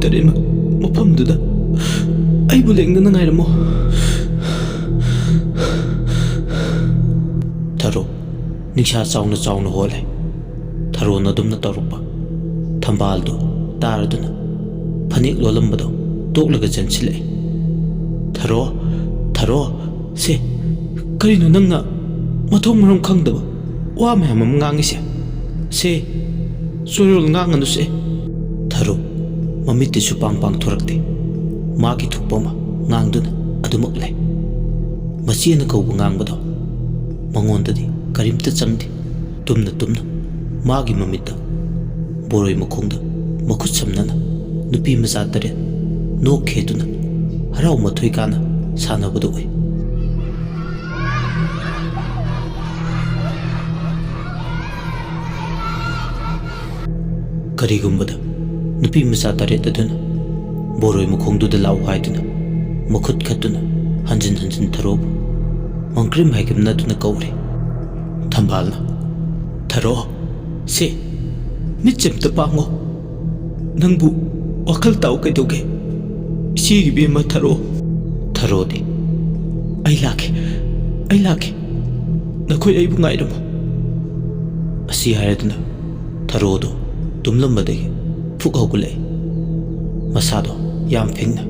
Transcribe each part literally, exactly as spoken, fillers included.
ꯏꯕꯦꯝꯃ, ꯃꯐꯝꯗꯨꯗ ꯑꯩꯕꯨ ꯂꯦꯡꯗꯅ ꯉꯥꯏꯔꯝꯃꯣ꯫ ꯊꯔꯣ ꯅꯤꯡꯁꯥ ꯆꯥꯎꯅ ꯆꯥꯎꯅ ꯍꯣꯜꯂꯦ꯫ ꯊꯔꯣꯅ ꯑꯗꯨꯝꯅ ꯇꯧꯔꯛꯄ ꯊꯝꯕꯥꯜꯗꯨ ꯇꯥꯔꯗꯨꯅ ꯐꯅꯦꯛ ꯂꯣꯜꯂꯝꯕꯗꯣ ꯇꯣꯛꯂꯒ ꯆꯦꯟꯁꯤꯜꯂꯛꯑꯦ꯫ "ꯊꯔꯣ, ꯊꯔꯣ, ꯁꯦ, ꯀꯔꯤꯅꯣ ꯅꯪꯅ ꯃꯊꯣꯡ ꯃꯔꯝ ꯈꯪꯗꯕ ꯋꯥ ꯃꯌꯥꯝ ꯑꯃ ꯉꯥꯡꯉꯤꯁꯦ? ꯁꯦ, ꯆꯣꯏꯔꯣꯜ ꯉꯥꯡꯉꯅꯨꯁꯦ꯫" ꯊꯔꯣ ꯃꯃꯤꯠꯇꯁꯨ ꯄꯥꯡ ꯄꯥꯡꯊꯣꯔꯛꯇꯦ꯫ ꯃꯥꯒꯤ ꯊꯣꯛꯄ ꯑꯃ ꯉꯥꯡꯗꯨꯅ ꯑꯗꯨꯃꯛ ꯂꯩ꯫ ꯃꯆꯦꯅ ꯀꯧꯕ ꯉꯥꯡꯕꯗꯣ ꯃꯉꯣꯟꯗꯗꯤ ꯀꯔꯤꯝꯇ ꯆꯪꯗꯦ꯫ ꯇꯨꯝꯅ ꯇꯨꯝꯅ ꯃꯥꯒꯤ ꯃꯃꯤꯠꯇ ꯕꯣꯔꯣꯏ ꯃꯈꯣꯡꯗ ꯃꯈꯨꯠ ꯁꯝꯅꯅ ꯅꯨꯄꯤ ꯃꯆꯥ ꯇꯔꯦꯠ ꯅꯣꯛ ꯈꯦꯗꯨꯅ ꯍꯔꯥꯎ ꯃꯊꯣꯏ ꯀꯥꯅ ꯁꯥꯟꯅꯕꯗꯨ ꯎꯏ꯫ ꯀꯔꯤꯒꯨꯝꯕꯗ ꯅꯨꯄꯤ ꯃꯆꯥ ꯇꯔꯦꯠ ꯑꯗꯨꯅ ꯕꯣꯔꯣꯏ ꯃꯈꯣꯡꯗꯨꯗ ꯂꯥꯛꯎ ꯍꯥꯏꯗꯨꯅ ꯃꯈꯨꯠ ꯈꯠꯇꯨꯅ ꯍꯟꯖꯤꯟ ꯍꯟꯖꯤꯟ ꯊꯔꯣꯕꯨ ꯃꯪꯀ꯭ꯔꯤꯝ ꯍꯥꯏꯒꯝꯅꯗꯨꯅ ꯀꯧꯔꯦ꯫ ꯊꯝꯕꯥꯜꯅ, "ꯊꯔꯣ, ꯁꯦ, ꯃꯤꯠꯁꯦ ꯑꯝꯇ ꯄꯥꯡꯉꯣ꯫ ꯅꯪꯕꯨ ꯋꯥꯈꯜ ꯇꯥꯎ ꯀꯩꯗꯧꯒꯦ? ꯏꯆꯦꯒꯤ ꯏꯕꯦꯝꯃ ꯊꯔꯣ꯫" ꯊꯔꯣꯗꯤ, "ꯑꯩ ꯂꯥꯛꯀꯦ, ꯑꯩ ꯂꯥꯛꯀꯦ꯫ ꯅꯈꯣꯏ ꯑꯩꯕꯨ ꯉꯥꯏꯔꯝꯃꯨ꯫" ꯑꯁꯤ ꯍꯥꯏꯔꯗꯨꯅ ꯊꯔꯣꯗꯣ ꯇꯨꯝꯂꯝꯕꯗꯒꯤ ꯐꯨꯛ ꯍꯧꯒꯠꯂꯛꯏ꯫ ꯃꯁꯥꯗꯣ ꯌꯥꯝ ꯐꯤꯡꯅ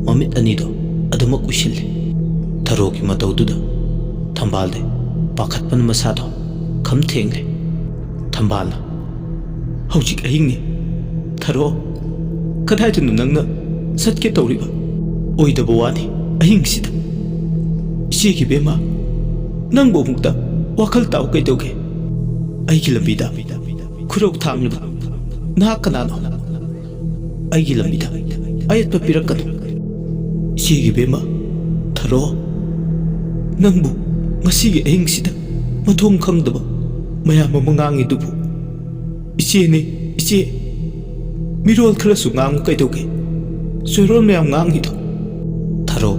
ꯃꯃꯤꯠ ꯑꯅꯤꯗꯣ ꯑꯗꯨꯃꯛ ꯎꯏꯁꯤꯜꯂꯤ꯫ ꯊꯔꯣꯒꯤ ꯃꯇꯧꯗꯨꯗ ꯊꯝꯕꯥꯜꯗꯤ ꯄꯥꯈꯠꯄꯅ ꯃꯁꯥꯗꯣ ꯈꯝ ꯊꯦꯡꯂꯦ꯫ ꯊꯝꯕꯥꯜꯅ, "ꯍꯧꯖꯤꯛ ꯑꯍꯤꯡꯅꯤ꯫ ꯊꯔꯣ, ꯀꯗꯥꯏꯗꯅꯣ ꯅꯪꯅ ꯆꯠꯀꯦ ꯇꯧꯔꯤꯕ? ꯑꯣꯏꯗꯕ ꯋꯥꯅꯤ ꯑꯍꯤꯡꯁꯤꯗ꯫ ꯏꯆꯦꯒꯤ ꯏꯕꯦꯝꯃ, ꯅꯪꯕꯨ ꯑꯃꯨꯛꯇ ꯋꯥꯈꯜ ꯇꯥꯎ ꯀꯩꯗꯧꯒꯦ? ꯑꯩꯒꯤ ꯂꯝꯕꯤꯗ ꯈꯨꯔꯧ ꯊꯥꯡꯂꯤꯕ ꯅꯍꯥꯛ ꯀꯅꯥꯅꯣ? ꯑꯩꯒꯤ ꯂꯝꯕꯤꯗ ꯑꯌꯦꯠꯄ ꯄꯤꯔꯛꯀꯅꯨ꯫" ꯏꯆꯦꯒꯤ ꯏꯕꯦꯝꯃ, ꯊꯔꯣ, ꯅꯪꯕꯨ ꯉꯁꯤꯒꯤ ꯑꯍꯤꯡꯁꯤꯗ ꯃꯊꯣꯡ ꯈꯪꯗꯕ ꯃꯌꯥꯝ ꯑꯃ ꯉꯥꯡꯉꯤꯗꯨꯕꯨ꯫ "ꯏꯆꯦꯅꯤ, ꯏꯆꯦ꯫ ꯃꯤꯔꯣꯜ ꯈꯔꯁꯨ ꯉꯥꯡꯉꯨ ꯀꯩꯗꯧꯒꯦ? ꯆꯣꯏꯔꯣꯜ ꯃꯌꯥꯝ ꯉꯥꯡꯉꯤꯗꯣ꯫" ꯊꯔꯣ,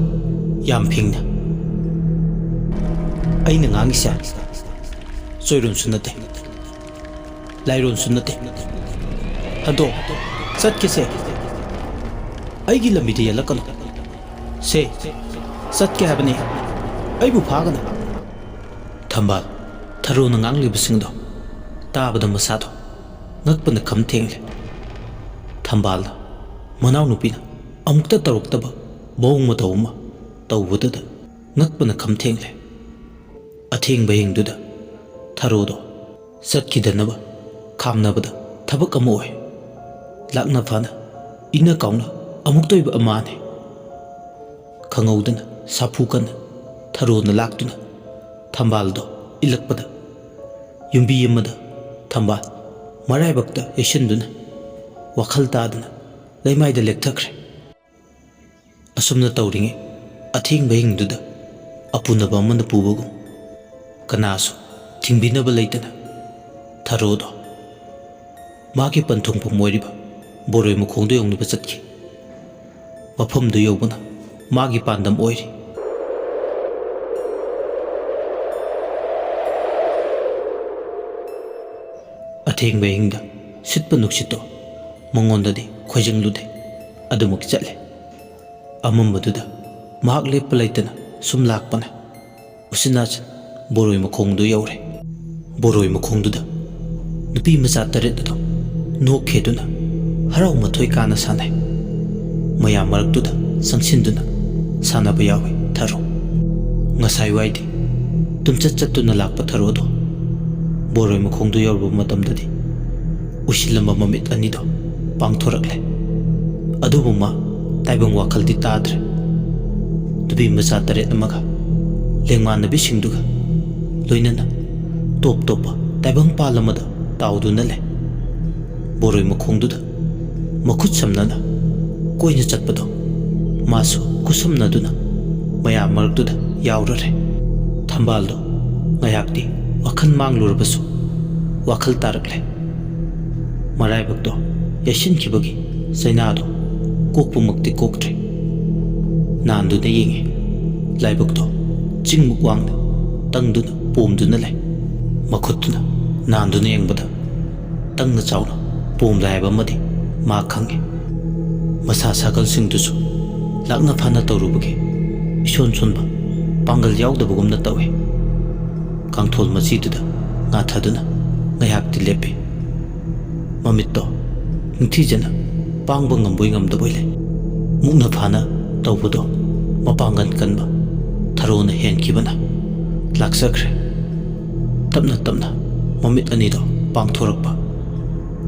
ꯌꯥꯝ ꯐꯤꯡꯅ, "ꯑꯩꯅ ꯉꯥꯡꯉꯤꯁꯦ ꯆꯣꯏꯔꯣꯜꯁꯨ ꯅꯠꯇꯦ, ꯂꯥꯏꯔꯣꯜꯁꯨ ꯅꯠꯇꯦ꯫ ꯍꯟꯗꯣꯛ, ꯆꯠꯀꯦꯁꯦ꯫ ꯑꯩꯒꯤ ꯂꯝꯕꯤꯗ ꯌꯦꯜꯂꯛꯀꯅꯨ꯫ ꯁꯦ, ꯆꯠꯀꯦ ꯍꯥꯏꯕꯅꯤ꯫ ꯑꯩꯕꯨ ꯐꯥꯒꯅꯨ꯫ ꯊꯝꯕꯥꯜ, ꯊꯔꯣꯅ ꯉꯥꯡꯂꯤꯕꯁꯤꯡꯗꯣ ꯇꯥꯕꯗ ꯃꯁꯥꯗꯣ ꯉꯛꯄꯅ ꯈꯝ ꯊꯦꯡꯂꯦ꯫ ꯊꯝꯕꯥꯜꯅ ꯃꯅꯥꯎꯅꯨꯄꯤꯅ ꯑꯃꯨꯛꯇ ꯇꯧꯔꯛꯇꯕ ꯃꯑꯣꯡ ꯃꯇꯧ ꯑꯃ ꯇꯧꯕꯗꯨꯗ ꯉꯛꯄꯅ ꯈꯝ ꯊꯦꯡꯂꯦ꯫ ꯑꯊꯦꯡꯕ ꯑꯍꯤꯡꯗꯨꯗ ꯊꯔꯣꯗꯣ ꯆꯠꯈꯤꯗꯅꯕ ꯈꯥꯝꯅꯕꯗ ꯊꯕꯛ ꯑꯃ ꯑꯣꯏ꯫ ꯂꯥꯛꯅ ꯐꯥꯅ ꯏꯅ ꯀꯥꯎꯅ ꯑꯃꯨꯛꯇ ꯑꯣꯏꯕ ꯑꯃꯅꯤ꯫ ꯈꯪꯍꯧꯗꯅ ꯁꯥꯐꯨ ꯀꯟꯅ ꯊꯔꯣꯅ ꯂꯥꯛꯇꯨꯅ ꯊꯝꯕꯥꯜꯗꯣ ꯏꯜꯂꯛꯄꯗ ꯌꯨꯝꯕꯤ ꯑꯃꯗ ꯊꯝꯕꯥꯜ ꯃꯔꯥꯏꯕꯛꯇ ꯌꯩꯁꯤꯟꯗꯨꯅ ꯋꯥꯈꯜ ꯇꯥꯗꯅ ꯂꯩꯃꯥꯏꯗ ꯂꯦꯛꯊꯈ꯭ꯔꯦ꯫ ꯑꯁꯨꯝꯅ ꯇꯧꯔꯤꯉꯩ ꯑꯊꯦꯡꯕ ꯑꯍꯤꯡꯗꯨꯗ ꯑꯄꯨꯅꯕ ꯑꯃꯅ ꯄꯨꯕꯒꯨꯝ ꯀꯅꯥꯁꯨ ꯊꯤꯡꯕꯤꯅꯕ ꯂꯩꯇꯅ ꯊꯔꯣꯗꯣ ꯃꯥꯒꯤ ꯄꯟꯊꯨꯡꯐꯝ ꯑꯣꯏꯔꯤꯕ ꯕꯣꯔꯣꯏ ꯃꯈꯣꯡꯗ ꯌꯧꯅꯕ ꯆꯠꯈꯤ꯫ ꯃꯐꯝꯗꯨ ꯌꯧꯕꯅ ꯃꯥꯒꯤ ꯄꯥꯟꯗꯝ ꯑꯣꯏꯔꯤ꯫ ꯑꯊꯦꯡꯕ ꯑꯍꯤꯡꯗ ꯁꯤꯠꯄ ꯅꯨꯡꯁꯤꯠꯇꯣ ꯃꯉꯣꯟꯗꯗꯤ ꯈꯣꯏꯖꯪꯂꯨꯗꯦ꯫ ꯑꯗꯨꯃꯛ ꯆꯠꯂꯦ꯫ ꯑꯃꯝꯕꯗꯨꯗ ꯃꯍꯥꯛ ꯂꯦꯞꯄ ꯂꯩꯇꯅ ꯁꯨꯝ ꯂꯥꯛꯄꯅꯦ꯫ ꯎꯆꯤꯟ ꯅꯥꯆꯤꯟ ꯕꯣꯔꯣꯏ ꯃꯈꯣꯡꯗꯨ ꯌꯧꯔꯦ꯫ ꯕꯣꯔꯣꯏ ꯃꯈꯣꯡꯗꯨꯗ ꯅꯨꯄꯤ ꯃꯆꯥ ꯇꯔꯦꯠ ꯑꯗꯨ ꯅꯣꯛꯈꯦꯗꯨꯅ ꯍꯔꯥꯎ ꯃꯊꯣꯏ ꯀꯥꯅ ꯁꯥꯟꯅꯩ꯫ ꯃꯌꯥꯝ ꯃꯔꯛꯇꯨꯗ ꯆꯪꯁꯤꯟꯗꯨꯅ ꯁꯥꯟꯅꯕ ꯌꯥꯎꯏ ꯊꯔꯣ꯫ ꯉꯁꯥꯏ ꯋꯥꯏꯗꯤ ꯇꯨꯝꯆꯠ ꯆꯠꯇꯨꯅ ꯂꯥꯛꯄ ꯊꯔꯣꯗꯣ ꯕꯣꯔꯣꯏ ꯃꯈꯣꯡꯗꯨ ꯌꯧꯔꯕ ꯃꯇꯝꯗꯗꯤ ꯎꯏꯁꯤꯜꯂꯝꯕ ꯃꯃꯤꯠ ꯑꯅꯤꯗꯣ ꯄꯥꯡꯊꯣꯔꯛꯂꯦ꯫ ꯑꯗꯨꯕꯨ ꯃꯥ ꯇꯥꯏꯕꯪ ꯋꯥꯈꯜꯗꯤ ꯇꯥꯗ꯭ꯔꯦ꯫ ꯅꯨꯄꯤ ꯃꯆꯥ ꯇꯔꯦꯠ ꯑꯃꯒ ꯂꯦꯡꯃꯥꯟꯅꯕꯤꯁꯤꯡꯗꯨꯒ ꯂꯣꯏꯅꯅ ꯇꯣꯞ ꯇꯣꯞꯄ ꯇꯥꯏꯕꯪ ꯄꯥꯜ ꯑꯃꯗ ꯇꯥꯎꯗꯨꯅ ꯂꯩ꯫ ꯕꯣꯔꯣꯏ ꯃꯈꯣꯡꯗꯨꯗ ꯃꯈꯨꯠ ꯁꯝꯅꯅ ꯀꯣꯏꯅ ꯆꯠꯄꯗꯣ ꯃꯥꯁꯨ ꯈꯨꯠꯁꯝꯅꯗꯨꯅ ꯃꯌꯥꯝ ꯃꯔꯛꯇꯨꯗ ꯌꯥꯎꯔꯔꯦ꯫ ꯊꯝꯕꯥꯜꯗꯣ ꯉꯥꯏꯍꯥꯛꯇꯤ ꯋꯥꯈꯜ ꯃꯥꯡꯂꯨꯔꯕꯁꯨ ꯋꯥꯈꯜ ꯇꯥꯔꯛꯂꯦ꯫ ꯃꯔꯥꯏꯕꯛꯇꯣ ꯌꯩꯁꯤꯟꯈꯤꯕꯒꯤ ꯆꯩꯅꯥꯗꯣ ꯀꯣꯛꯄꯃꯛꯇꯤ ꯀꯣꯛꯇ꯭ꯔꯦ꯫ ꯅꯥꯟꯗꯨꯅ ꯌꯦꯡꯉꯤ꯫ ꯂꯥꯏꯕꯛꯇꯣ ꯆꯤꯡꯃꯨꯛ ꯋꯥꯡꯅ ꯇꯪꯗꯨꯅ ꯄꯣꯝꯗꯨꯅ ꯂꯩ꯫ ꯃꯈꯨꯠꯇꯨꯅ ꯅꯥꯟꯗꯨꯅ ꯌꯦꯡꯕꯗ ꯇꯪꯅ ꯆꯥꯎꯅ ꯄꯣꯝꯂꯦ ꯍꯥꯏꯕ ꯑꯃꯗꯤ ꯃꯥ ꯈꯪꯉꯤ꯫ ꯃꯁꯥ ꯁꯥꯒꯜꯁꯤꯡꯗꯨꯁꯨ ꯂꯥꯛꯅ ꯐꯥꯅ ꯇꯧꯔꯨꯕꯒꯤ ꯏꯁꯣꯟ ꯁꯣꯟꯕ, ꯄꯥꯡꯒꯜ ꯌꯥꯎꯗꯕꯒꯨꯝꯅ ꯇꯧꯏ꯫ ꯀꯥꯡꯊꯣꯜ ꯃꯆꯤꯗꯨꯗ ꯉꯥꯊꯗꯨꯅ ꯉꯥꯏꯍꯥꯛꯇꯤ ꯂꯦꯞꯄꯤ꯫ ꯃꯃꯤꯠꯇꯣ ꯅꯤꯡꯊꯤꯖꯅ ꯄꯥꯡꯕ ꯉꯝꯕꯣꯏ ꯉꯝꯗꯕꯣꯏ ꯂꯩ꯫ ꯃꯨꯛꯅ ꯐꯥꯅ ꯇꯧꯕꯗꯣ ꯃꯄꯥꯡꯒꯜ ꯀꯟꯕ ꯊꯔꯣꯅ ꯍꯦꯟꯈꯤꯕꯅ ꯂꯥꯛꯆꯈ꯭ꯔꯦ꯫ ꯇꯞꯅ ꯇꯞꯅ ꯃꯃꯤꯠ ꯑꯅꯤꯗꯣ ꯄꯥꯡꯊꯣꯔꯛꯄ꯫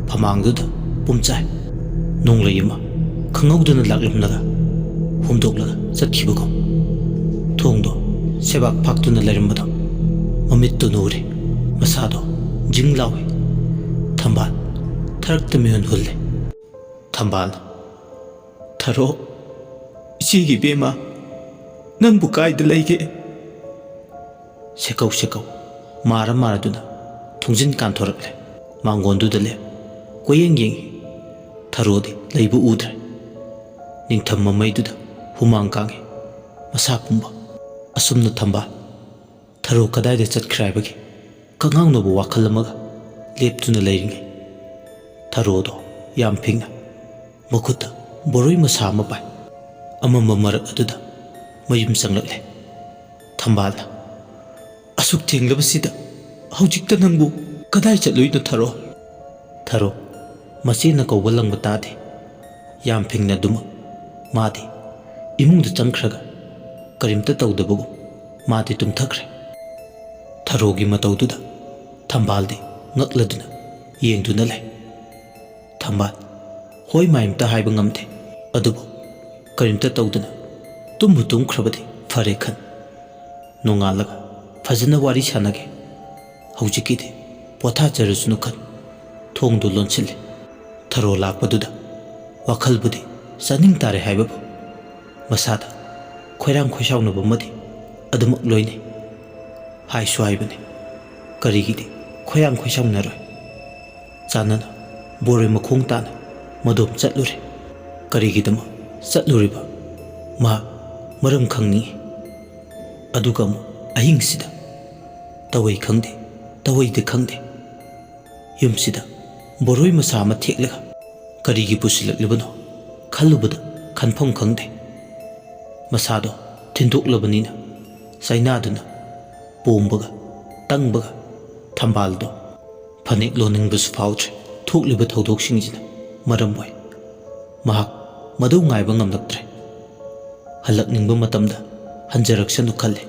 ꯐꯃꯥꯡꯗꯨꯗ ꯄꯨꯝꯆꯥꯏ ꯅꯣꯡꯂꯩ ꯑꯃ ꯈꯪꯍꯧꯗꯅ ꯂꯥꯛꯂꯝꯂꯒ ꯍꯨꯝꯗꯣꯛꯂꯒ ꯆꯠꯈꯤꯕꯒꯨꯝ꯫ ꯊꯣꯡꯗꯣ ꯁꯦꯕꯥꯛ ꯐꯥꯛꯇꯨꯅ ꯂꯩꯔꯝꯕꯗꯣ ꯃꯃꯤꯠꯇꯨꯅ ꯎꯔꯦ꯫ ꯃꯁꯥꯗꯣ ꯖꯤꯡ ꯂꯥꯎꯏ꯫ ꯊꯝꯕꯥꯜ ꯊꯔꯛꯇ ꯃꯤꯍꯨꯟ ꯍꯨꯜꯂꯦ꯫ ꯊꯝꯕꯥꯜ, "ꯊꯔꯣ, ꯏꯆꯦꯒꯤ ꯏꯕꯦꯝꯃ, ꯅꯪꯕꯨ ꯀꯥꯏꯗ ꯂꯩꯒꯦ?" ꯁꯦꯀꯧ ꯁꯦꯀꯧ ꯃꯥꯔ ꯃꯥꯔꯗꯨꯅ ꯊꯣꯡꯖꯤꯟ ꯀꯥꯟꯊꯣꯔꯛꯂꯦ꯫ ꯃꯥꯡꯒꯣꯟꯗꯨꯗ ꯂꯦꯞ ꯀꯣꯏꯌꯦꯡ ꯌꯦꯡꯉꯤ꯫ ꯊꯔꯣꯗꯤ ꯂꯩꯕ ꯎꯗ꯭ꯔꯦ꯫ ꯅꯤꯡꯊꯝ ꯃꯃꯩꯗꯨꯗ ꯍꯨꯃꯥꯡ ꯀꯥꯡꯉꯤ꯫ ꯃꯁꯥ ꯄꯨꯝꯕ꯫ ꯑꯁꯨꯝꯅ ꯊꯝꯕꯥꯜ ꯊꯔꯣ ꯀꯗꯥꯏꯗ ꯆꯠꯈ꯭ꯔꯦ ꯍꯥꯏꯕꯒꯤ ꯀꯉꯥꯎꯅꯕ ꯋꯥꯈꯜ ꯑꯃꯒ ꯂꯦꯞꯇꯨꯅ ꯂꯩꯔꯤꯉꯩ, ꯊꯔꯣꯗꯣ ꯌꯥꯝ ꯐꯤꯡꯅ ꯃꯈꯨꯠꯇ ꯕꯣꯔꯣꯏ ꯃꯁꯥ ꯑꯃ ꯄꯥꯏ꯫ ꯑꯃꯝꯕ ꯃꯔꯛ ꯑꯗꯨꯗ ꯃꯌꯨꯝ ꯆꯪꯂꯛꯂꯦ꯫ ꯊꯝꯕꯥꯜꯅ, "ꯑꯁꯨꯛ ꯊꯦꯡꯂꯕꯁꯤꯗ ꯍꯧꯖꯤꯛꯇ ꯅꯪꯕꯨ ꯀꯗꯥꯏ ꯆꯠꯂꯨꯏꯅꯣ, ꯊꯔꯣ?" ꯊꯔꯣ ꯃꯆꯦꯅ ꯀꯧꯕ ꯂꯪꯕ ꯇꯥꯗꯦ꯫ ꯌꯥꯝ ꯐꯤꯡꯅ ꯑꯗꯨꯃꯛ ꯃꯥꯗꯤ ꯏꯃꯨꯡꯗ ꯆꯪꯈ꯭ꯔꯒ ꯀꯔꯤꯝꯇ ꯇꯧꯗꯕꯒꯨꯝ ꯃꯥꯗꯤ ꯇꯨꯝꯊꯈ꯭ꯔꯦ꯫ ꯊꯔꯣꯒꯤ ꯃꯇꯧꯗꯨꯗ ꯊꯝꯕꯥꯜꯗꯤ ꯉꯛꯂꯗꯨꯅ ꯌꯦꯡꯗꯨꯅ ꯂꯩ꯫ ꯊꯝꯕꯥꯜ ꯍꯣꯏ ꯃꯥꯏ ꯑꯝꯇ ꯍꯥꯏꯕ ꯉꯝꯗꯦ꯫ ꯑꯗꯨꯕꯨ ꯀꯔꯤꯝꯇ ꯇꯧꯗꯅ ꯇꯨꯝꯕꯨ ꯇꯨꯝꯈ꯭ꯔꯕꯗꯤ ꯐꯔꯦ ꯈꯟ꯫ ꯅꯣꯡꯉꯥꯜꯂꯒ ꯐꯖꯅ ꯋꯥꯔꯤ ꯁꯥꯟꯅꯒꯦ꯫ ꯍꯧꯖꯤꯛꯀꯤꯗꯤ ꯄꯣꯊꯥꯖꯔꯁꯅꯨ ꯈꯟ ꯊꯣꯡꯗꯨ ꯂꯣꯟꯁꯤꯜꯂꯦ꯫ ꯊꯔꯣ ꯂꯥꯛꯄꯗꯨꯗ ꯋꯥꯈꯜꯕꯨꯗꯤ ꯆꯥꯅꯤꯡ ꯇꯥꯔꯦ ꯍꯥꯏꯕꯕꯨ ꯃꯁꯥꯗ ꯈꯣꯏꯔꯥꯡ ꯈꯣꯏꯁꯥꯎꯅꯕ ꯑꯃꯗꯤ ꯑꯗꯨꯃꯛ ꯂꯣꯏꯅꯩ꯫ ꯍꯥꯏꯁꯨ ꯍꯥꯏꯕꯅꯤ, ꯀꯔꯤꯒꯤꯗꯤ ꯈꯣꯏꯔꯥꯡ ꯈꯣꯏꯁꯥꯎꯅꯔꯣꯏ? ꯆꯥꯟꯅꯅ ꯕꯣꯔꯣꯏ ꯃꯈꯣꯡ ꯇꯥꯅ ꯃꯗꯣꯝ ꯆꯠꯂꯨꯔꯦ꯫ ꯀꯔꯤꯒꯤꯗꯃꯛ ꯆꯠꯂꯨꯔꯤꯕ? ꯃꯍꯥꯛ ꯃꯔꯝ ꯈꯪꯅꯤꯡꯏ꯫ ꯑꯗꯨꯒ ꯑꯃꯨꯛ ꯑꯍꯤꯡꯁꯤꯗ ꯇꯧꯋꯩ ꯈꯪꯗꯦ, ꯇꯧꯋꯩꯗꯤ ꯈꯪꯗꯦ, ꯌꯨꯝꯁꯤꯗ ꯕꯣꯔꯣꯏ ꯃꯁꯥ ꯑꯃ ꯊꯦꯛꯂꯒ ꯀꯔꯤꯒꯤ ꯄꯨꯁꯤꯜꯂꯛꯂꯤꯕꯅꯣ? ꯈꯜꯂꯨꯕꯗ ꯈꯟꯐꯝ ꯈꯪꯗꯦ꯫ ꯃꯁꯥꯗꯣ ꯊꯤꯟꯗꯣꯛꯂꯕꯅꯤꯅ ꯆꯩꯅꯥꯗꯨꯅ ꯄꯣꯝꯕꯒ ꯇꯪꯕꯒ ꯊꯝꯕꯥꯜꯗꯣ ꯐꯅꯦꯛ ꯂꯣꯟꯅꯤꯡꯕꯁꯨ ꯐꯥꯎꯗ꯭ꯔꯦ꯫ ꯊꯣꯛꯂꯤꯕ ꯊꯧꯗꯣꯛꯁꯤꯡꯁꯤꯅ ꯃꯔꯝ ꯑꯣꯏ ꯃꯍꯥꯛ ꯃꯗꯨ ꯉꯥꯏꯕ ꯉꯝꯂꯛꯇ꯭ꯔꯦ꯫ ꯍꯜꯂꯛꯅꯤꯡꯕ ꯃꯇꯝꯗ ꯍꯟꯖꯔꯛꯁꯅꯨ ꯈꯜꯂꯦ꯫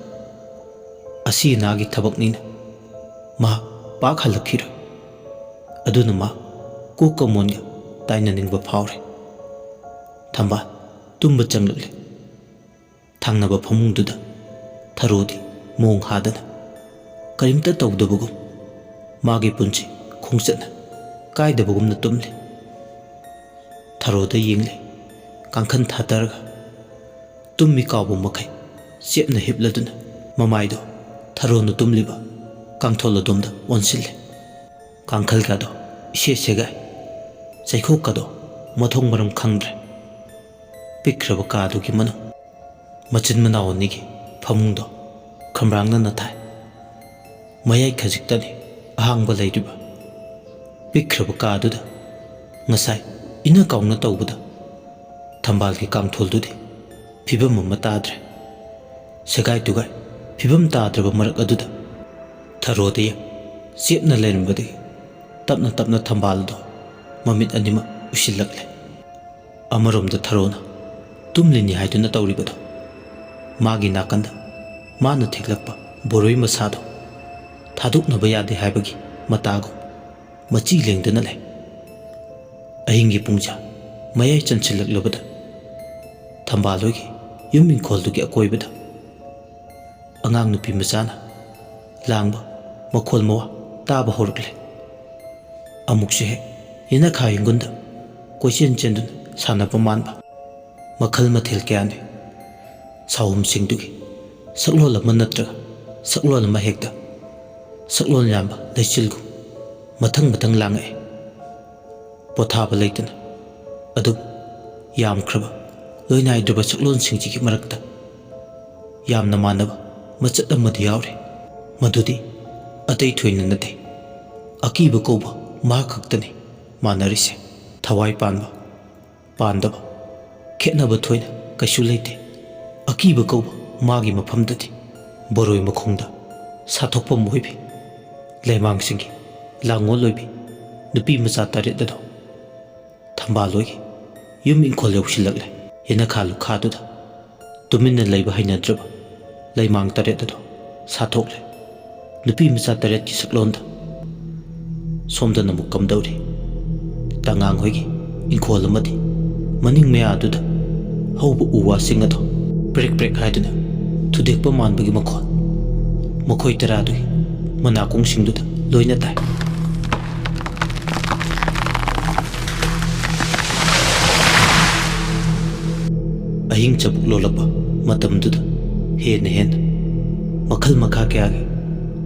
ꯑꯁꯤ ꯑꯅꯥꯒꯤ ꯊꯕꯛꯅꯤꯅ ꯃꯍꯥꯛ ꯄꯥꯛ ꯍꯜꯂꯛꯈꯤꯔꯣꯏ꯫ ꯑꯗꯨꯅ ꯃꯍꯥꯛ ꯀꯣꯛꯀ ꯃꯣꯟꯒ ꯇꯥꯏꯅꯅꯤꯡꯕ ꯐꯥꯎꯔꯦ꯫ ꯊꯝꯕꯥꯜ ꯇꯨꯝꯕ ꯆꯪꯂꯛꯂꯦ꯫ ꯊꯪꯅꯕ ꯐꯃꯨꯡꯗꯨꯗ ꯊꯔꯣꯗꯤ ꯃꯣꯡ ꯍꯥꯗꯅ ꯀꯔꯤꯝꯇ ꯇꯧꯗꯕꯒꯨꯝ ꯃꯥꯒꯤ ꯄꯨꯟꯁꯤ ꯈꯣꯡꯆꯠꯅ ꯀꯥꯏꯗꯕꯒꯨꯝꯅ ꯇꯨꯝꯂꯤ꯫ ꯊꯔꯣꯗ ꯌꯦꯡꯂꯤ꯫ ꯀꯥꯡꯈꯟ ꯊꯥꯗꯔꯒ ꯇꯨꯝꯃꯤ ꯀꯥꯎꯕ ꯃꯈꯩ ꯆꯦꯞꯅ ꯍꯤꯞꯂꯗꯨꯅ ꯃꯃꯥꯏꯗꯣ ꯊꯔꯣꯅ ꯇꯨꯝꯂꯤꯕ ꯀꯥꯡꯊꯣꯜ ꯑꯗꯣꯝꯗ ꯑꯣꯟꯁꯤꯜꯂꯦ꯫ ꯀꯥꯡꯈꯜꯒꯗꯣ ꯏꯁꯦ ꯁꯦꯒꯥꯏ꯫ ꯆꯩꯈꯣꯛꯀꯗꯣ ꯃꯊꯣꯡ ꯃꯔꯝ ꯈꯪꯗ꯭ꯔꯦ꯫ ꯄꯤꯛꯈ꯭ꯔꯕ ꯀꯥꯗꯨꯒꯤ ꯃꯅꯨꯡ꯫ ꯃꯆꯤꯟ ꯃꯅꯥꯎ ꯑꯅꯤꯒꯤ ꯐꯃꯨꯡꯗꯣ ꯈꯝꯕ꯭ꯔꯥꯡꯅꯅ ꯊꯥꯏ꯫ ꯃꯌꯥꯏ ꯈꯖꯤꯛꯇꯅꯤ ꯑꯍꯥꯡꯕ ꯂꯩꯔꯤꯕ꯫ ꯄꯤꯛꯈ꯭ꯔꯕ ꯀꯥꯗꯨꯗ ꯉꯁꯥꯏ ꯏꯅ ꯀꯥꯎꯅ ꯇꯧꯕꯗ ꯊꯝꯕꯥꯜꯒꯤ ꯀꯥꯡꯊꯣꯜꯗꯨꯗꯤ ꯐꯤꯕꯝ ꯑꯃ ꯇꯥꯗ꯭ꯔꯦ꯫ ꯁꯦꯒꯥꯏ ꯇꯨꯒꯥꯏ ꯐꯤꯕꯝ ꯇꯥꯗ꯭ꯔꯕ ꯃꯔꯛ ꯑꯗꯨꯗ ꯊꯔꯣꯗꯤ ꯆꯦꯞꯅ ꯂꯩꯔꯝꯕꯗꯒꯤ ꯇꯞꯅ ꯇꯞꯅ ꯊꯝꯕꯥꯜꯗꯣ ꯃꯃꯤꯠ ꯑꯅꯤꯃꯛ ꯎꯏꯁꯤꯜꯂꯛꯂꯦ꯫ ꯑꯃꯔꯣꯝꯗ ꯊꯔꯣꯅ ꯇꯨꯝꯂꯤꯅꯤ ꯍꯥꯏꯗꯨꯅ ꯇꯧꯔꯤꯕꯗꯣ, ꯃꯥꯒꯤ ꯅꯥꯀꯟꯗ ꯃꯥꯅ ꯊꯦꯛꯂꯛꯄ ꯕꯣꯔꯣꯏ ꯃꯁꯥꯗꯣ ꯊꯥꯗꯣꯛꯅꯕ ꯌꯥꯗꯦ ꯍꯥꯏꯕꯒꯤ ꯃꯇꯥꯒꯨꯝ ꯃꯆꯤ ꯂꯦꯡꯗꯨꯅ ꯂꯩ꯫ ꯑꯍꯤꯡꯒꯤ ꯄꯨꯡꯖꯥ ꯃꯌꯥꯏ ꯆꯟꯁꯤꯜꯂꯛꯂꯕꯗ ꯊꯝꯕꯥꯜ ꯍꯣꯏꯒꯤ ꯌꯨꯝ ꯏꯪꯈꯣꯜꯗꯨꯒꯤ ꯑꯀꯣꯏꯕꯗ ꯑꯉꯥꯡ ꯅꯨꯄꯤ ꯃꯆꯥꯅ ꯂꯥꯡꯕ ꯃꯈꯣꯜ ꯃꯋꯥ ꯇꯥꯕ ꯍꯧꯔꯛꯂꯦ꯫ ꯑꯃꯨꯛꯁꯨ ꯍꯦꯛ ꯌꯦꯅꯈꯥ ꯌꯦꯡꯒꯨꯟꯗ ꯀꯣꯏꯆꯦꯟ ꯆꯦꯟꯗꯨꯅ ꯁꯥꯟꯅꯕ ꯃꯥꯟꯕ꯫ ꯃꯈꯜ ꯃꯊꯦꯜ ꯀꯌꯥꯅꯤ꯫ ꯁꯥꯍꯨꯝꯁꯤꯡꯗꯨꯒꯤ ꯁꯛꯂꯣꯟ ꯑꯃ ꯅꯠꯇ꯭ꯔꯒ ꯁꯛꯂꯣꯟ ꯑꯃ ꯍꯦꯛꯇ ꯁꯛꯂꯣꯟ ꯌꯥꯝꯕ ꯂꯩꯆꯤꯜꯒꯨꯝ ꯃꯊꯪ ꯃꯊꯪ ꯂꯥꯡꯉꯛꯏ꯫ ꯄꯣꯊꯥꯕ ꯂꯩꯇꯅ ꯑꯗꯨꯝ ꯌꯥꯝꯈ꯭ꯔꯕ ꯂꯣꯏꯅꯥꯏꯗ꯭ꯔꯕ ꯁꯛꯂꯣꯟꯁꯤꯡꯁꯤꯒꯤ ꯃꯔꯛꯇ ꯌꯥꯝꯅ ꯃꯥꯟꯅꯕ ꯃꯆꯠ ꯑꯃꯗꯤ ꯌꯥꯎꯔꯤ꯫ ꯃꯗꯨꯗꯤ ꯑꯇꯩ ꯊꯣꯏꯅ ꯅꯠꯇꯦ, ꯑꯀꯤꯕ ꯀꯧꯕ ꯃꯍꯥꯛ ꯈꯛꯇꯅꯤ ꯃꯥꯟꯅꯔꯤꯁꯦ꯫ ꯊꯋꯥꯏ ꯄꯥꯟꯕ ꯄꯥꯟꯗꯕ ꯈꯦꯠꯅꯕ ꯊꯣꯏꯅ ꯀꯩꯁꯨ ꯂꯩꯇꯦ꯫ ꯑꯀꯤꯕ ꯀꯧꯕ ꯃꯥꯒꯤ ꯃꯐꯝꯗꯗꯤ ꯕꯣꯔꯣꯏ ꯃꯈꯣꯡꯗ ꯁꯥꯊꯣꯛꯐꯝ ꯑꯣꯏꯕꯤ ꯂꯩꯃꯥꯡꯁꯤꯡꯒꯤ ꯂꯥꯡꯉꯣꯜ ꯑꯣꯏꯕꯤ ꯅꯨꯄꯤ ꯃꯆꯥ ꯇꯔꯦꯠ ꯑꯗꯣ ꯊꯝꯕꯥꯜ ꯍꯣꯏꯒꯤ ꯌꯨꯝ ꯏꯪꯈꯣꯜ ꯌꯧꯁꯤꯜꯂꯛꯂꯦ꯫ ꯌꯦꯅꯈꯥ ꯂꯨꯈꯥꯗꯨꯗ ꯇꯨꯃꯤꯟꯅ ꯂꯩꯕ ꯍꯩꯅꯗ꯭ꯔꯕ ꯂꯩꯃꯥꯡ ꯇꯔꯦꯠ ꯑꯗꯣ ꯁꯥꯊꯣꯛꯂꯦ꯫ ꯅꯨꯄꯤ ꯃꯆꯥ ꯇꯔꯦꯠꯀꯤ ꯁꯛꯂꯣꯟꯗ ꯁꯣꯝꯗꯅ ꯑꯃꯨꯛ ꯀꯝꯗꯧꯔꯤ? ꯇꯉꯥꯡ ꯍꯣꯏꯒꯤ ꯏꯪꯈꯣꯜ ꯑꯃꯗꯤ ꯃꯅꯤꯡ ꯃꯌꯥꯗꯨꯗ ꯍꯧꯕ ꯎ ꯋꯥꯁꯤꯡ ꯑꯗꯣ ꯄ꯭ꯔꯦꯛ ꯄ꯭ꯔꯦꯛ ꯍꯥꯏꯗꯨꯅ ꯊꯨꯗꯦꯛꯄ ꯃꯥꯟꯕꯒꯤ ꯃꯈꯣꯜ ꯃꯈꯣꯏ ꯇꯔꯥꯗꯨꯒꯤ ꯃꯅꯥꯀꯣꯡꯁꯤꯡꯗꯨꯗ ꯂꯣꯏꯅ ꯇꯥꯏ꯫ ꯑꯍꯤꯡ ꯆꯕꯨꯛ ꯂꯣꯜꯂꯛꯄ ꯃꯇꯝꯗꯨꯗ ꯍꯦꯟꯅ ꯍꯦꯟꯅ ꯃꯈꯜ ꯃꯈꯥ ꯀꯌꯥꯒꯤ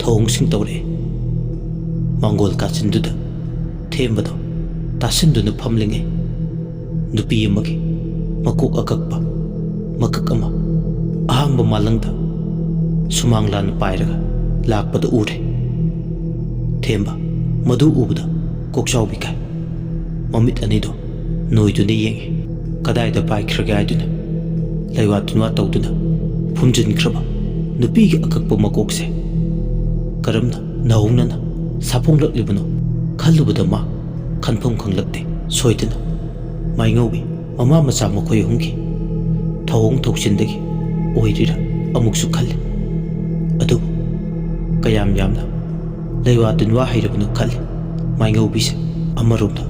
ꯊꯧꯑꯣꯡꯁꯤꯡ ꯇꯧꯔꯛꯏ꯫ ꯃꯥꯡꯒꯣꯜ ꯀꯥꯆꯤꯟꯗꯨꯗ ꯊꯦꯝꯕꯗꯣ ꯇꯥꯁꯤꯟꯗꯨꯅ ꯐꯝꯂꯤꯉꯩ, ꯅꯨꯄꯤ ꯑꯃꯒꯤ ꯃꯀꯣꯛ ꯑꯀꯛꯄ ꯃꯀꯛ ꯑꯃ ꯑꯍꯥꯡꯕ ꯃꯥꯂꯪꯗ ꯁꯨꯃꯥꯡ ꯂꯥꯟꯅ ꯄꯥꯏꯔꯒ ꯂꯥꯛꯄꯗ ꯎꯔꯦ꯫ ꯊꯦꯝꯕ ꯃꯗꯨ ꯎꯕꯗ ꯀꯣꯛꯆꯥꯎꯕꯤ ꯀꯥꯏ꯫ ꯃꯃꯤꯠ ꯑꯅꯤꯗꯣ ꯅꯣꯏꯗꯨꯅ ꯌꯦꯡꯉꯤ꯫ ꯀꯗꯥꯏꯗ ꯄꯥꯏꯈ꯭ꯔꯒꯦ ꯍꯥꯏꯗꯨꯅ ꯂꯩꯋꯥ ꯇꯤꯟꯋꯥ ꯇꯧꯗꯨꯅ ꯐꯨꯝꯖꯤꯟꯈ꯭ꯔꯕ ꯅꯨꯄꯤꯒꯤ ꯑꯀꯛꯄ ꯃꯀꯣꯛꯁꯦ ꯀꯔꯝꯅ ꯅꯧꯍꯧꯅꯅ ꯁꯥꯐꯣꯡꯂꯛꯂꯤꯕꯅꯣ ꯈꯜꯂꯨꯕꯗ ꯃꯥ ꯈꯟꯐꯝ ꯈꯪꯂꯛꯇꯦ꯫ ꯁꯣꯏꯗꯅ ꯃꯥꯏꯉꯧꯕꯤ ꯃꯃꯥ ꯃꯆꯥ ꯃꯈꯣꯏ ꯑꯍꯨꯝꯒꯤ ꯊꯧꯑꯣꯡ ꯊꯧꯁꯤꯟꯗꯒꯤ ꯑꯣꯏꯔꯤꯔꯥ ꯑꯃꯨꯛꯁꯨ ꯈꯜꯂꯤ꯫ ꯑꯗꯨꯕꯨ ꯀꯌꯥꯝ ꯌꯥꯝꯅ ꯂꯩꯋꯥ ꯇꯤꯟꯋꯥ ꯍꯩꯔꯕꯅꯣ ꯈꯜꯂꯤ꯫ ꯃꯥꯏꯉꯧꯕꯤꯁꯦ ꯑꯃꯔꯣꯝꯗ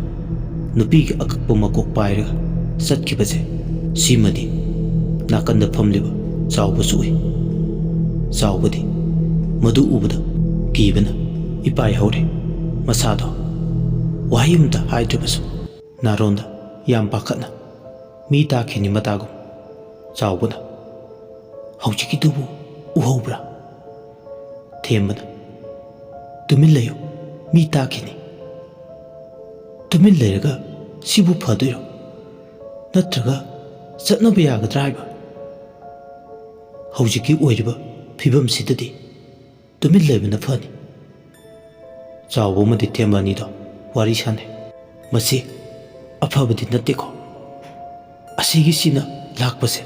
ꯅꯨꯄꯤꯒꯤ ꯑꯀꯛꯄ ꯃꯀꯣꯛ ꯄꯥꯏꯔꯒ ꯆꯠꯈꯤꯕꯁꯦ ꯁꯤꯃꯗꯤ ꯅꯥꯀꯟꯗ ꯐꯝꯂꯤꯕ ꯆꯥꯎꯕꯁꯨ ꯎꯏ꯫ ꯆꯥꯎꯕꯗꯤ ꯃꯗꯨ ꯎꯕꯗ ꯀꯤꯕꯅ ꯏꯄꯥꯏ ꯍꯧꯔꯦ꯫ ꯃꯁꯥꯗꯣ ꯋꯥꯍꯩ ꯑꯃꯇ ꯍꯥꯏꯗ꯭ꯔꯕꯁꯨ ꯅꯥꯔꯣꯟꯗ ꯌꯥꯝ ꯄꯥꯈꯠꯅ, "ꯃꯤ ꯇꯥꯈꯤꯅꯤ ꯃꯇꯥꯒꯨꯝ"꯫ ꯆꯥꯎꯕꯅ, "ꯍꯧꯖꯤꯛꯀꯤꯗꯨꯕꯨ ꯎꯍꯧꯕ꯭ꯔꯥ?" ꯊꯦꯝꯕꯅ, "ꯇꯨꯃꯤꯟ ꯂꯩꯌꯨ, ꯃꯤ ꯇꯥꯈꯤꯅꯤ"꯫ "ꯇꯨꯃꯤꯟ ꯂꯩꯔꯒ ꯁꯤꯕꯨ ꯐꯗꯣꯏꯔꯣ? ꯅꯠꯇ꯭ꯔꯒ ꯆꯠꯅꯕ ꯌꯥꯒꯗ꯭ꯔꯥ ꯍꯥꯏꯕ? ꯍꯧꯖꯤꯛꯀꯤ ꯑꯣꯏꯔꯤꯕ ꯐꯤꯕꯝꯁꯤꯗꯗꯤ ꯇꯨꯃꯤꯟ ꯂꯩꯕꯅ ꯐꯅꯤ"꯫ ꯆꯥꯎꯕ ꯑꯃꯗꯤ ꯊꯦꯝꯕ ꯑꯅꯤꯗꯣ ꯋꯥꯔꯤ ꯁꯥꯟꯅꯩ꯫ "ꯃꯁꯤ ꯑꯐꯕꯗꯤ ꯅꯠꯇꯦꯀꯣ"꯫ ꯑꯁꯤꯒꯤꯁꯤꯅ ꯂꯥꯛꯄꯁꯦ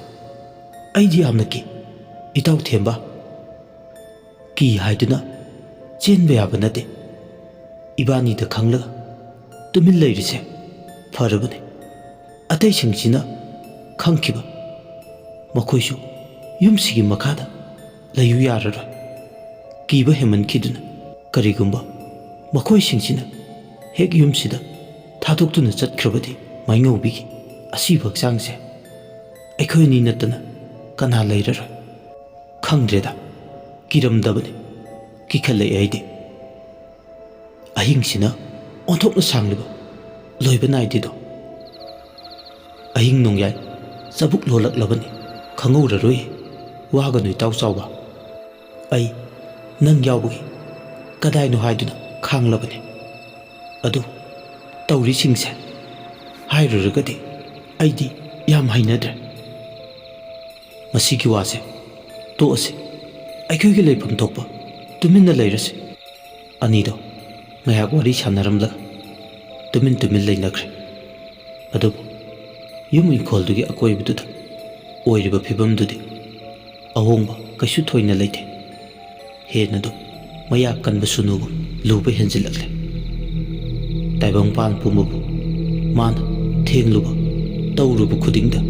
ꯑꯩꯗꯤ ꯌꯥꯝꯅ ꯀꯤ꯫ ꯏꯇꯥꯎ ꯊꯦꯝꯕ, ꯀꯤ ꯍꯥꯏꯗꯨꯅ ꯆꯦꯟꯕ ꯌꯥꯕ ꯅꯠꯇꯦ꯫ ꯏꯕꯥꯅꯤꯗ ꯈꯪꯂꯒ ꯇꯨꯃꯤꯟ ꯂꯩꯔꯤꯁꯦ ꯐꯔꯕꯅꯤ꯫ ꯑꯇꯩꯁꯤꯡꯁꯤꯅ ꯈꯪꯈꯤꯕ ꯃꯈꯣꯏꯁꯨ ꯌꯨꯝꯁꯤꯒꯤ ꯃꯈꯥꯗ ꯂꯩꯌꯨ ꯌꯥꯔꯔꯣꯏ꯫ ꯀꯤꯕ ꯍꯦꯟꯃꯟꯈꯤꯗꯨꯅ ꯀꯔꯤꯒꯨꯝꯕ ꯃꯈꯣꯏꯁꯤꯡꯁꯤꯅ ꯍꯦꯛ ꯌꯨꯝꯁꯤꯗ ꯊꯥꯗꯣꯛꯇꯨꯅ ꯆꯠꯈ꯭ꯔꯕꯗꯤ ꯃꯥꯏꯉꯧꯕꯤꯒꯤ ꯑꯁꯤꯕ ꯍꯛꯆꯥꯡꯁꯦ ꯑꯩꯈꯣꯏ ꯑꯅꯤ ꯅꯠꯇꯅ ꯀꯅꯥ ꯂꯩꯔꯔꯣꯏ? ꯈꯪꯗ꯭ꯔꯦꯗ, ꯀꯤꯔꯝꯗꯕꯅꯤ, ꯀꯤꯈꯠꯂꯛꯑꯦ ꯑꯩꯗꯤ꯫ ꯑꯍꯤꯡꯁꯤꯅ ꯑꯣꯟꯊꯣꯛꯅ ꯁꯥꯡꯂꯤꯕ, ꯂꯣꯏꯕ ꯅꯥꯏꯗꯦꯗꯣ꯫ ꯑꯍꯤꯡ ꯅꯣꯡꯌꯥꯏ ꯆꯕꯨꯛ ꯂꯣꯜꯂꯛꯂꯕꯅꯤ, ꯈꯪꯍꯧꯔꯔꯣꯏ꯫ ꯋꯥꯒꯅꯨ ꯏꯇꯥꯎ ꯆꯥꯎꯕ, ꯑꯩ ꯅꯪ ꯌꯥꯎꯕꯒꯤ ꯀꯗꯥꯏꯅꯣ ꯍꯥꯏꯗꯨꯅ ꯈꯥꯡꯂꯕꯅꯤ꯫ ꯑꯗꯨ ꯇꯧꯔꯤꯁꯤꯡꯁꯦ ꯍꯥꯏꯔꯨꯔꯒꯗꯤ ꯑꯩꯗꯤ ꯌꯥꯝ ꯍꯩꯅꯗ꯭ꯔꯦ꯫ ꯃꯁꯤꯒꯤ ꯋꯥꯁꯦ ꯇꯣꯛꯑꯁꯤ, ꯑꯩꯈꯣꯏꯒꯤ ꯂꯩꯐꯝ ꯊꯣꯛꯄ ꯇꯨꯃꯤꯟꯅ ꯂꯩꯔꯁꯤ꯫ ꯑꯅꯤꯗꯣ ꯉꯥꯏꯍꯥꯛ ꯋꯥꯔꯤ ꯁꯥꯟꯅꯔꯝꯂꯒ ꯇꯨꯃꯤꯟ ꯇꯨꯃꯤꯟ ꯂꯩꯅꯈ꯭ꯔꯦ꯫ ꯑꯗꯨꯕꯨ ꯌꯨꯝ ꯏꯪꯈꯣꯜꯗꯨꯒꯤ ꯑꯀꯣꯏꯕꯗꯨꯗ ꯑꯣꯏꯔꯤꯕ ꯐꯤꯕꯝꯗꯨꯗꯤ ꯑꯍꯣꯡꯕ ꯀꯩꯁꯨ ꯊꯣꯏꯅ ꯂꯩꯇꯦ꯫ ꯍꯦꯟꯅꯗꯨ ꯃꯌꯥꯛ ꯀꯟꯕ ꯁꯨꯅꯨꯒꯨꯝ ꯂꯨꯕ ꯍꯦꯟꯖꯤꯜꯂꯛꯂꯦ꯫ ꯇꯥꯏꯕꯪꯄꯥꯟ ꯄꯨꯝꯕꯕꯨ ꯃꯥꯅ ꯊꯦꯡꯂꯨꯕ ꯇꯧꯔꯨꯕ ꯈꯨꯗꯤꯡꯗ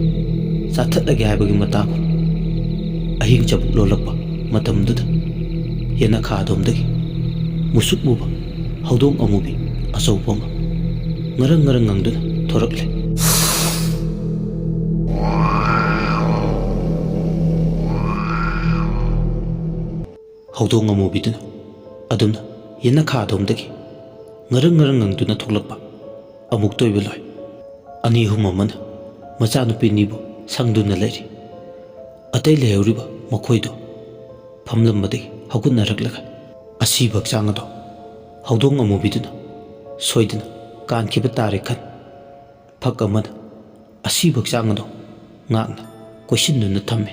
ꯆꯥꯊꯠꯂꯒꯦ ꯍꯥꯏꯕꯒꯤ ꯃꯇꯥꯒꯨꯝ꯫ ꯑꯍꯤꯡ ꯆꯕꯨꯛ ꯂꯣꯜꯂꯛꯄ ꯃꯇꯝꯗꯨꯗ ꯌꯦꯅꯈꯥ ꯑꯗꯣꯝꯗꯒꯤ ꯃꯨꯁꯨꯛ ꯃꯨꯕ ꯍꯧꯗꯣꯡ ꯑꯃꯨꯕꯤ ꯑꯆꯧꯕ ꯑꯃ ꯉꯔꯪ ꯉꯔꯪ ꯉꯪꯗꯨꯅ ꯊꯣꯔꯛꯂꯦ꯫ ꯍꯧꯗꯣꯡ ꯑꯃꯨꯕꯤꯗꯨꯅ ꯑꯗꯨꯝꯅ ꯌꯦꯅꯈꯥ ꯑꯗꯣꯝꯗꯒꯤ ꯉꯔꯪ ꯉꯔꯪ ꯉꯪꯗꯨꯅ ꯊꯣꯛꯂꯛꯄ ꯑꯃꯨꯛꯇ ꯑꯣꯏꯕ ꯂꯣꯏ꯫ ꯑꯅꯤ ꯑꯍꯨꯝ ꯑꯃꯅ ꯃꯆꯥꯅꯨꯄꯤ ꯑꯅꯤꯕꯨ ꯁꯪꯗꯨꯅ ꯂꯩꯔꯤ꯫ ꯑꯇꯩ ꯂꯩꯍꯧꯔꯤꯕ ꯃꯈꯣꯏꯗꯨ ꯐꯝꯂꯝꯕꯗꯒꯤ ꯍꯧꯒꯠꯅꯔꯛꯂꯒ ꯑꯁꯤꯕ ꯍꯛꯆꯥꯡ ꯑꯗꯣ ꯍꯧꯗꯣꯡ ꯑꯃꯨꯕꯤꯗꯨꯅ ꯁꯣꯏꯗꯅ ꯀꯥꯟꯈꯤꯕ ꯇꯥꯔꯦ ꯈꯟ ꯐꯛ ꯑꯃꯅ ꯑꯁꯤꯕ ꯍꯛꯆꯥꯡ ꯑꯗꯣ ꯉꯥꯛꯅ ꯀꯣꯏꯁꯤꯟꯗꯨꯅ ꯊꯝꯃꯤ꯫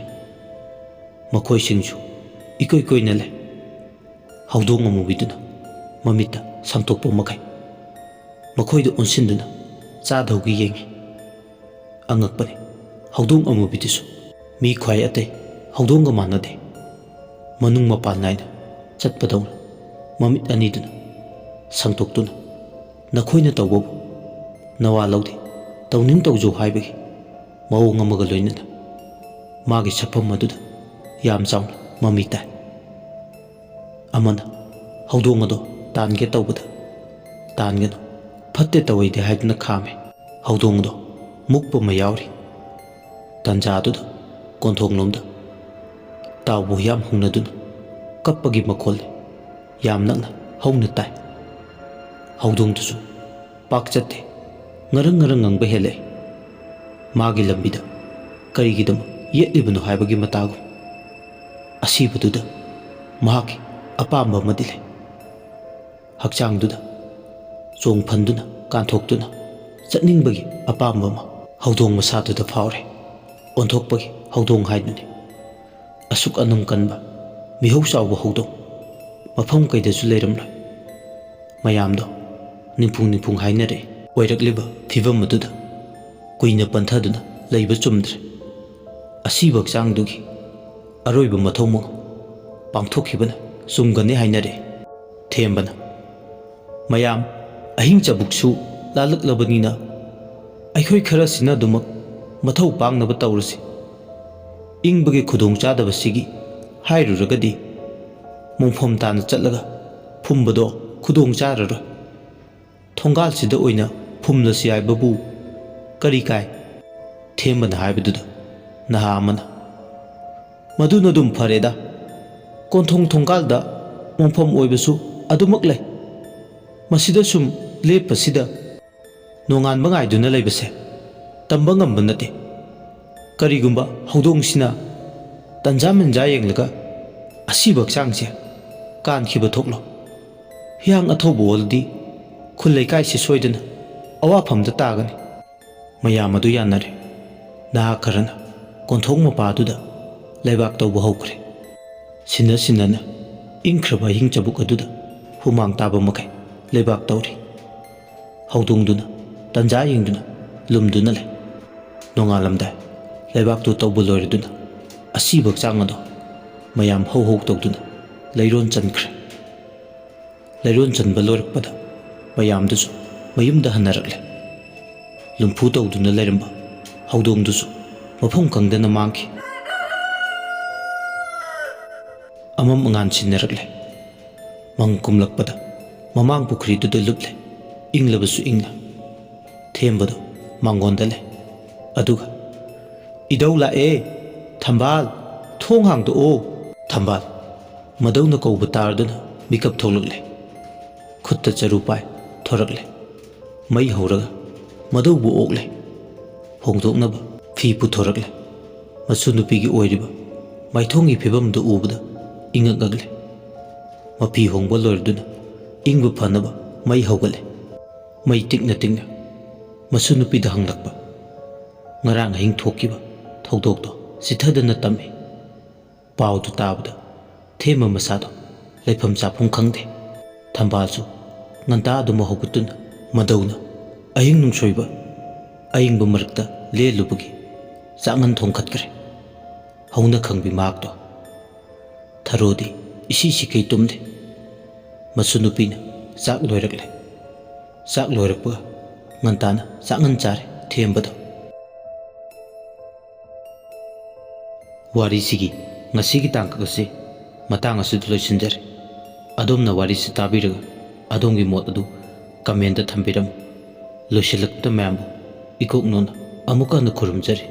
ꯃꯈꯣꯏꯁꯤꯡꯁꯨ ꯏꯀꯣꯏ ꯀꯣꯏꯅ ꯂꯩ꯫ ꯍꯧꯗꯣꯡ ꯑꯃꯨꯕꯤꯗꯨꯅ ꯃꯃꯤꯠꯇ ꯁꯪꯇꯣꯛꯄ ꯃꯈꯩ ꯃꯈꯣꯏꯗ ꯑꯣꯟꯁꯤꯟꯗꯨꯅ ꯆꯥꯗꯧꯒꯤ ꯌꯦꯡꯏ꯫ ꯑꯉꯛꯄꯅꯤ, ꯍꯧꯗꯣꯡ ꯑꯃꯨꯕꯤꯗꯨꯁꯨ ꯃꯤ ꯈ꯭ꯋꯥꯏ ꯑꯇꯩ ꯍꯧꯗꯣꯡꯒ ꯃꯥꯟꯅꯗꯦ꯫ ꯃꯅꯨꯡ ꯃꯄꯥꯟ ꯅꯥꯏꯅ ꯆꯠꯄꯗꯧꯅ ꯃꯃꯤꯠ ꯑꯅꯤꯗꯨꯅ ꯁꯪꯇꯣꯛꯇꯨꯅ, "ꯅꯈꯣꯏꯅ ꯇꯧꯕꯕꯨ ꯅꯋꯥ ꯂꯧꯗꯦ, ꯇꯧꯅꯤꯡ ꯇꯧꯖꯧ" ꯍꯥꯏꯕꯒꯤ ꯃꯑꯣꯡ ꯑꯃꯒ ꯂꯣꯏꯅꯅ ꯃꯥꯒꯤ ꯁꯛꯐꯝ ꯑꯗꯨꯗ ꯌꯥꯝ ꯆꯥꯎꯅ ꯃꯃꯤ ꯇꯥꯏ꯫ ꯑꯃꯅ ꯍꯧꯗꯣꯡ ꯑꯗꯣ ꯇꯥꯟꯒꯦ ꯇꯧꯕꯗ, "ꯇꯥꯟꯒꯅꯨ, ꯐꯠꯇꯦ ꯇꯧꯋꯤꯗꯦ" ꯍꯥꯏꯗꯨꯅ ꯈꯥꯝꯃꯦ꯫ ꯍꯧꯗꯣꯡꯗꯣ ꯃꯨꯛꯄ ꯑꯃ ꯌꯥꯎꯔꯤ꯫ ꯇꯟꯖꯥꯗꯨꯗ ꯀꯣꯟꯊꯣꯡꯂꯣꯝꯗ ꯇꯥꯎꯕ ꯍꯨꯏꯌꯥꯝ ꯍꯧꯅꯗꯨꯅ ꯀꯞꯄꯒꯤ ꯃꯈꯣꯜ ꯌꯥꯝ ꯅꯛꯅ ꯍꯧꯅ ꯇꯥꯏ꯫ ꯍꯧꯗꯣꯡꯗꯨꯁꯨ ꯄꯥꯛ ꯆꯠꯇꯦ, ꯉꯔꯪ ꯉꯔꯪ ꯉꯪꯕ ꯍꯦꯜꯂꯛꯏ꯫ ꯃꯥꯒꯤ ꯂꯝꯕꯤꯗ ꯀꯔꯤꯒꯤꯗꯃꯛ ꯌꯦꯠꯂꯤꯕꯅꯣ ꯍꯥꯏꯕꯒꯤ ꯃꯇꯥꯒꯨꯝ꯫ ꯑꯁꯤꯕꯗꯨꯗ ꯃꯍꯥꯛꯀꯤ ꯑꯄꯥꯝꯕ ꯑꯃꯗꯤ ꯂꯩ꯫ ꯍꯛꯆꯥꯡꯗꯨꯗ ꯆꯣꯡ ꯐꯟꯗꯨꯅ, ꯀꯥꯟꯊꯣꯛꯇꯨꯅ ꯆꯠꯅꯤꯡꯕꯒꯤ ꯑꯄꯥꯝꯕ ꯑꯃ ꯍꯧꯗꯣꯡ ꯃꯁꯥꯗꯨꯗ ꯐꯥꯎꯔꯦ꯫ ꯑꯣꯟꯊꯣꯛꯄꯒꯤ ꯍꯧꯗꯣꯡ ꯍꯥꯏꯗꯨꯅꯤ꯫ ꯑꯁꯨꯛ ꯑꯅꯝ ꯀꯟꯕ, ꯃꯤꯍꯧ ꯆꯥꯎꯕ ꯍꯧꯗꯣꯡ ꯃꯐꯝ ꯀꯩꯗꯁꯨ ꯂꯩꯔꯝꯂꯣꯏ꯫ ꯃꯌꯥꯝꯗꯣ ꯅꯤꯡꯐꯨꯡ ꯅꯤꯡꯐꯨꯡ ꯍꯥꯏꯅꯔꯦ꯫ ꯑꯣꯏꯔꯛꯂꯤꯕ ꯐꯤꯕꯝ ꯑꯗꯨꯗ ꯀꯨꯏꯅ ꯄꯟꯊꯗꯨꯅ ꯂꯩꯕ ꯆꯨꯝꯗ꯭ꯔꯦ꯫ ꯑꯁꯤꯕ ꯍꯛꯆꯥꯡꯗꯨꯒꯤ ꯑꯔꯣꯏꯕ ꯃꯊꯧ ꯃꯉꯝ ꯄꯥꯡꯊꯣꯛꯈꯤꯕꯅ ꯆꯨꯝꯒꯅꯤ ꯍꯥꯏꯅꯔꯦ꯫ ꯊꯦꯝꯕꯅ, "ꯃꯌꯥꯝ, ꯑꯍꯤꯡ ꯆꯕꯨꯛꯁꯨ ꯂꯥꯜꯂꯛꯂꯕꯅꯤꯅ, ꯑꯩꯈꯣꯏ ꯈꯔꯁꯤꯅ ꯑꯗꯨꯃꯛ ꯃꯊꯧ ꯄꯥꯡꯅꯕ ꯇꯧꯔꯁꯤ꯫ ꯏꯪꯕꯒꯤ ꯈꯨꯗꯣꯡꯆꯥꯗꯕꯁꯤꯒꯤ ꯍꯥꯏꯔꯨꯔꯒꯗꯤ, ꯃꯣꯡꯐꯝ ꯇꯥꯅ ꯆꯠꯂꯒ ꯐꯨꯝꯕꯗꯣ ꯈꯨꯗꯣꯡ ꯆꯥꯔꯔꯣꯏ꯫ ꯊꯣꯡꯒꯥꯜꯁꯤꯗ ꯑꯣꯏꯅ ꯐꯨꯝꯂꯁꯤ ꯍꯥꯏꯕꯕꯨ ꯀꯔꯤ ꯀꯥꯏ?" ꯊꯦꯝꯕꯅ ꯍꯥꯏꯕꯗꯨꯗ ꯅꯍꯥ ꯑꯃꯅ, "ꯃꯗꯨꯅ ꯑꯗꯨꯝ ꯐꯔꯦꯗ꯫ ꯀꯣꯟꯊꯣꯡ ꯊꯣꯡꯒꯥꯜꯗ ꯃꯣꯡꯐꯝ ꯑꯣꯏꯕꯁꯨ ꯑꯗꯨꯃꯛ ꯂꯩ꯫ ꯃꯁꯤꯗ ꯁꯨꯝ ꯂꯦꯞꯄꯁꯤꯗ ꯅꯣꯡꯉꯥꯟꯕ ꯉꯥꯏꯗꯨꯅ ꯂꯩꯕꯁꯦ ꯇꯝꯕ ꯉꯝꯕ ꯅꯠꯇꯦ꯫ ꯀꯔꯤꯒꯨꯝꯕ ꯍꯧꯗꯣꯡꯁꯤꯅ ꯇꯟꯖꯥ ꯃꯦꯟꯖꯥ ꯌꯦꯡꯂꯒ ꯑꯁꯤꯕ ꯍꯛꯆꯥꯡꯁꯦ ꯀꯥꯟꯈꯤꯕ ꯊꯣꯛꯂꯣ, ꯍꯤꯌꯥꯡ ꯑꯊꯧꯕ ꯑꯣꯜꯂꯗꯤ ꯈꯨꯜ ꯂꯩꯀꯥꯏꯁꯤ ꯁꯣꯏꯗꯅ ꯑꯋꯥꯐꯝꯗ ꯇꯥꯒꯅꯤ꯫" ꯃꯌꯥꯝ ꯑꯗꯨ ꯌꯥꯅꯔꯦ꯫ ꯅꯍꯥ ꯈꯔꯅ ꯀꯣꯟꯊꯣꯡ ꯃꯄꯥꯗꯨꯗ ꯂꯩꯕꯥꯛ ꯇꯧꯕ ꯍꯧꯈ꯭ꯔꯦ꯫ ꯁꯤꯟꯅ ꯁꯤꯟꯅꯅ ꯏꯪꯈ꯭ꯔꯕ ꯑꯍꯤꯡ ꯆꯕꯨꯛ ꯑꯗꯨꯗ ꯍꯨꯃꯥꯡ ꯇꯥꯕ ꯃꯈꯩ ꯂꯩꯕꯥꯛ ꯇꯧꯔꯤ꯫ ꯍꯧꯗꯣꯡꯗꯨꯅ ꯇꯟꯖꯥ ꯌꯦꯡꯗꯨꯅ ꯂꯨꯝꯗꯨꯅ ꯂꯩ꯫ ꯅꯣꯡꯉꯥꯜꯂꯝꯗꯥꯏ ꯂꯩꯕꯥꯛꯇꯨ ꯇꯧꯕ ꯂꯣꯏꯔꯗꯨꯅ ꯑꯁꯤꯕ ꯍꯛꯆꯥꯡ ꯑꯗꯣ ꯃꯌꯥꯝ ꯍꯧ ꯍꯧ ꯇꯧꯗꯨꯅ ꯂꯩꯔꯣꯟ ꯆꯟꯈ꯭ꯔꯦ꯫ ꯂꯩꯔꯣꯟ ꯆꯟꯕ ꯂꯣꯏꯔꯛꯄꯗ ꯃꯌꯥꯝꯗꯨꯁꯨ ꯃꯌꯨꯝꯗ ꯍꯟꯅꯔꯛꯂꯦ꯫ ꯂꯨꯝꯐꯨ ꯇꯧꯗꯨꯅ ꯂꯩꯔꯝꯕ ꯍꯧꯗꯣꯡꯗꯨꯁꯨ ꯃꯐꯝ ꯈꯪꯗꯅ ꯃꯥꯡꯈꯤ꯫ ꯑꯃꯝ ꯑꯉꯥꯟ ꯁꯤꯟꯅꯔꯛꯂꯦ꯫ ꯃꯪ ꯀꯨꯝꯂꯛꯄꯗ ꯃꯃꯥꯡ ꯄꯨꯈ꯭ꯔꯤꯗꯨꯗ ꯂꯨꯞꯂꯦ꯫ ꯏꯪꯂꯕꯁꯨ ꯏꯪꯅ꯫ ꯊꯦꯝꯕꯗꯣ ꯃꯥꯡꯒꯣꯟꯗ ꯂꯩ꯫ ꯑꯗꯨꯒ, "ꯏꯙꯧ ꯂꯥꯛꯑꯦ! ꯊꯝꯕꯥꯜ, ꯊꯣꯡ ꯍꯥꯡꯗꯣꯛꯑꯣ!" ꯊꯝꯕꯥꯜ ꯃꯙꯧꯅ ꯀꯧꯕ ꯇꯥꯔꯗꯨꯅ ꯃꯤꯀꯞ ꯊꯣꯛꯂꯛꯂꯦ꯫ ꯈꯨꯠꯇ ꯆꯔꯨ ꯄꯥꯏ ꯊꯣꯔꯛꯂꯦ꯫ ꯃꯩ ꯍꯧꯔꯒ ꯃꯙꯧꯕꯨ ꯑꯣꯛꯂꯦ꯫ ꯍꯣꯡꯗꯣꯛꯅꯕ ꯐꯤ ꯄꯨꯊꯣꯔꯛꯂꯦ꯫ ꯃꯁꯨ ꯅꯨꯄꯤꯒꯤ ꯑꯣꯏꯔꯤꯕ ꯃꯥꯏꯊꯣꯡꯒꯤ ꯐꯤꯕꯝꯗꯨ ꯎꯕꯗ ꯏꯉꯛ ꯉꯛꯂꯦ꯫ ꯃꯐꯤ ꯍꯣꯡꯕ ꯂꯣꯏꯔꯗꯨꯅ ꯏꯪꯕ ꯐꯅꯕ ꯃꯩ ꯍꯧꯒꯠꯂꯦ꯫ ꯃꯩ ꯇꯤꯛꯅ ꯇꯤꯛꯅ ꯃꯁꯨ ꯅꯨꯄꯤꯗ ꯍꯪꯂꯛꯄ, ꯉꯔꯥꯡ ꯑꯍꯤꯡ ꯊꯣꯛꯈꯤꯕ ꯊꯧꯗꯣꯛꯇꯣ ꯆꯤꯊꯗꯅ ꯇꯝꯃꯤ꯫ ꯄꯥꯎꯗꯨ ꯇꯥꯕꯗ ꯊꯦꯝꯕ ꯃꯁꯥꯗꯣ ꯂꯩꯐꯝ ꯆꯥꯐꯝ ꯈꯪꯗꯦ꯫ ꯊꯝꯕꯥꯜꯁꯨ ꯉꯟꯇꯥ ꯑꯗꯨꯃꯛ ꯍꯧꯒꯠꯇꯨꯅ ꯃꯙꯧꯅ ꯑꯍꯤꯡ ꯅꯨꯡꯁꯣꯏꯕ ꯑꯏꯪꯕ ꯃꯔꯛꯇ ꯂꯦꯜꯂꯨꯕꯒꯤ ꯆꯥꯛꯉꯟ ꯊꯣꯡꯈꯠꯈ꯭ꯔꯦ꯫ ꯍꯧꯅ ꯈꯪꯕꯤ ꯃꯍꯥꯛꯇꯣ ꯊꯔꯣꯗꯤ ꯏꯁꯤ ꯁꯤꯈꯩ ꯇꯨꯝꯗꯦ꯫ ꯃꯁꯨ ꯅꯨꯄꯤꯅ ꯆꯥꯛ ꯂꯣꯏꯔꯛꯂꯦ꯫ ꯆꯥꯛ ꯂꯣꯏꯔꯛꯄꯒ ꯉꯟꯇꯥꯅ ꯆꯥꯛꯉꯟ ꯆꯥꯔꯦ ꯊꯦꯝꯕꯗꯣ꯫ ꯋꯥꯔꯤꯁꯤꯒꯤ ꯉꯁꯤꯒꯤ ꯇꯥꯡꯀꯛ ꯑꯁꯤ ꯃꯇꯥꯡ ꯑꯁꯤꯗ ꯂꯣꯏꯁꯤꯟꯖꯔꯦ꯫ ꯑꯗꯣꯝꯅ ꯋꯥꯔꯤꯁꯤ ꯇꯥꯕꯤꯔꯒ ꯑꯗꯣꯝꯒꯤ ꯃꯣꯠ ꯑꯗꯨ ꯀꯃꯦꯟꯗ ꯊꯝꯕꯤꯔꯝꯃꯨ꯫ ꯂꯣꯏꯁꯤꯜꯂꯛꯄꯗ ꯃꯌꯥꯝꯕꯨ ꯏꯀꯣꯛ ꯅꯣꯟꯅ ꯑꯃꯨꯛꯀ ꯍꯟꯅ ꯈꯨꯔꯨꯝꯖꯔꯤ꯫